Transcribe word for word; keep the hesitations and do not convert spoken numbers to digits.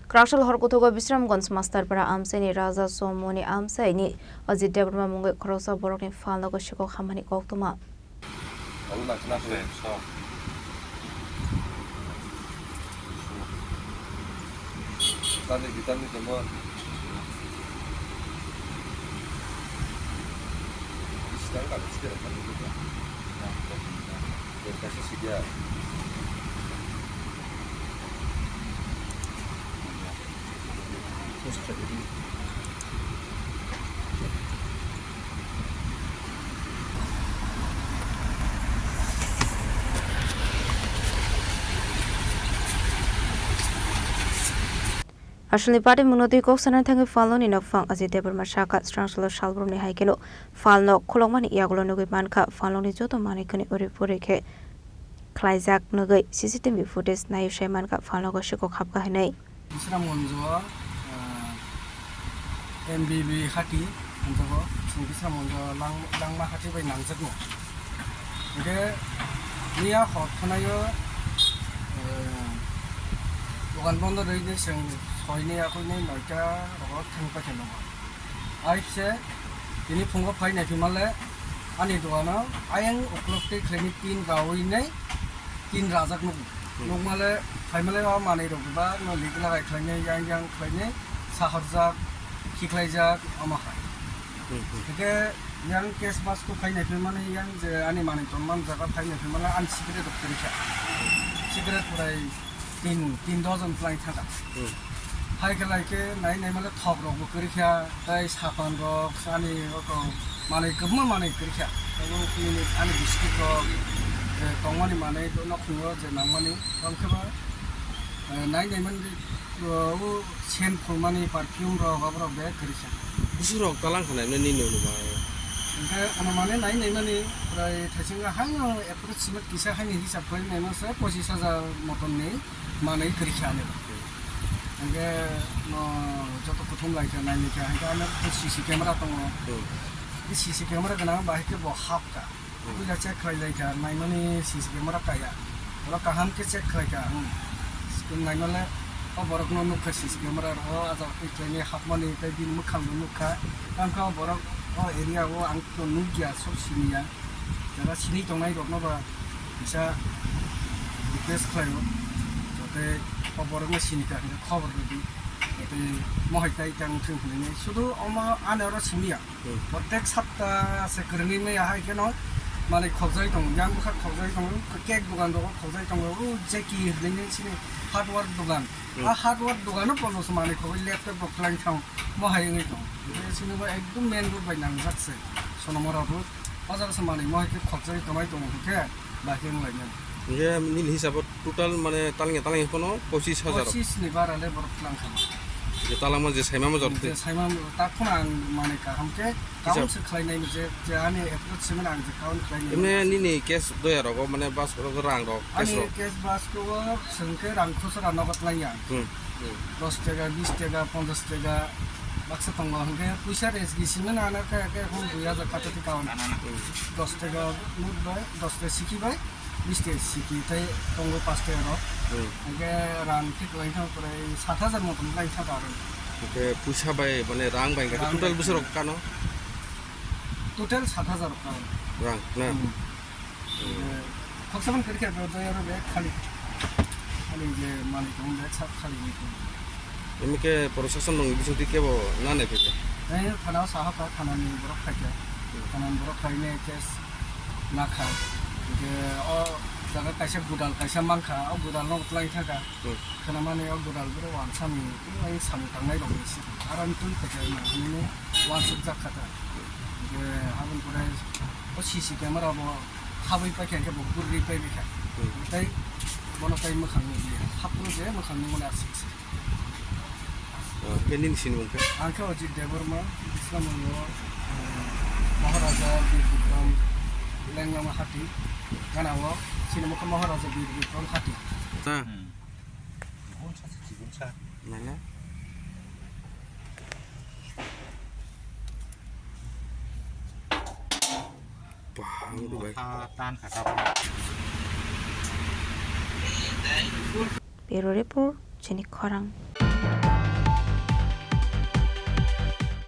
Kwraksal hor kuthugo Bisramganj Masterpara amchaini Raja Somoni amchaini Ajit Debbarma mungwi khoroksa borokni phalnogo sikok hammani koktwma. Asalni party mungno twi kok sanani thangwi phalnoni nokphang Ajit Debbarma sakha, swrangsalo salbrumni hai kheno phalno khulokmani yagulo nugwi mankha, phalnokni joto manwi khwnwi uri puri khe khlaijak nugwi C C T V footage naiwi sai mankha, phalnogo sikok hapkha hinwi. Bisramganjo, ah, M B B hati, ang jago, chwng Bisramganjo lang-, langma hati bai nangjakno. Hingke miya hor khwnaio, eh, dogan bondo rwini chwng soini akhuni noita rogo thang paikha nongo. Aibse tini phungo phai naiphi male ani dogano ayang uklok tei khlaini tin rawi nai tin rajak nugo. Hmm. Nukmale phaimale o manwi rok bebak no lik lagai khlainai yang yang khlainai sahorjak, khiklaijak omo hai. Hmm, hmm. Hingke yang cash basko phai naiphi mani yang je ani manwi tonman jaga phai naiphi male ani cigarette rok kwrwi kha. Cigarette phurai tin, tin dozen phlai thangkha. Hmm. Hai khe lai khe nai nai male thok rok bo kwrwi kha, tei sapan rok, ani oko manwi kwbangma manwi kwrwi kha. Abo nini ani biscuit rok, je tongmani manwi, nokhungo je nangmani, tong khe ba, eh, nai nai mani, eh, o scent phulmani perfume rok, abo rok bag kwrwi kha. Busu rok talang khanai mani nini onumai. Hingke onumani nai nai mani, prai thaiching ha ang approximate kisa haini hisab khlai nai masa pochis hajar moton ni. Manwi kwrwi kha ani. Hingke no joto kuthum lai kha, naini kha, hingke ano C C camera tongo. Hmm. I C C camera gwnang bahai khe bo hap kha. Hmm. Puila check khlai lai kha, naimani C C camera kaya. Oro kaham khe check khlai kha, hmm. Naimale o borok no nuk kha C C camera ro, o ajak twi khlaini hapmani tei bini mwkhang bo nuk kha. Tang kha o borok o area o ang to nuk ya, sob sini ya. Jara sini tongnai rok no ba kisa request khlaio, jate o borok no sini kha hingke khobor rwdi, jate mohai tai tang thung hinwi. Sudu omo ani oro simi ya. Hmm. Protek sapta se kwrwngwi maya hai kheno manwi khobjai tongo, yang bwkha khobjai tongo, cake dogan rogo khobjai tongo, o Jackie hinwi sini hardware dogan. Hmm. A hardware dogano pono se manwi khobwi laptop rok twlang thang. Mohai wngwi tongo. Hingke sini bo ekdom main road bai nangjak se. Sonomora road. O jaga se manwi mohai khe khokjagwi tongnai tongo hwnkhe bahai khe wng lai nai. Hingke nini hisabo total mane talangya talangya phano pochis hajar. Pochis ni bara le borok twlang kha. Je talangma je saimamo jor twi. Je saimamo tak phano ang manwi kaham khe count se khlai nai je, je ani approach se mane ang je count khlai nai. Emne nini cash doya rogo mane bus rok rang rok cash ani rok. Cash bus ko sengke rang khosra nogo twlang ya. Hmm. Hmm. Dos taka, bis taka, ponchas taka baksa tongo, hingke puisa resgi simi nana khe, khe hwn dui hajar kata ti kaon. Hmm. Dos taka note bai, dos taka siki bai, bis taka siki tei tongo pas taka rok. Hmm. Hingke rang khe kwlai thang kwlai sat hajar motom kwlai thang aro. Hingke puisa bai, mane rang bai hingke rang total bai bwswk rok kano? Total sat hajar rok kano. Rang, na? Hmm. Khoksa man kwrwikha, bro, doyaro bag khali. Khali je manwi tongo, bag sak khali ni tongo. Emi khe proshashan rokni bisingtwi kebo na naiphikha? Eh, thana o saha kha, thana ni borok phaikha. Thana ni borok phaine case nakha. Je o jaga kaisa gudal kaisa mankha, o gudal no utlai thangkha. Hmm. Khwnamani o gudal boro wansani, ai samung tangnai rokni si. Aro ani twi khaikha nini wansuk jak kha ta. Je aboni pore o C C camera bo habwi paikha, hwnkhe bo gurri paibaikha. Hmm. Tei bono tei mwkhang nukliya. Hapro je mwkhang nukmani aswk se. Ah, khe nini sinimung khe? Ang khe Ajit Debbarma, Bisramganjo, eh, Maharaja Bir Bikram Lenglama Hati, gana o sinimung khe Maharaja Bir Bikram Hati. Ah. Hmm. Mane? Bang, dubai. Bureau report, chini khorang.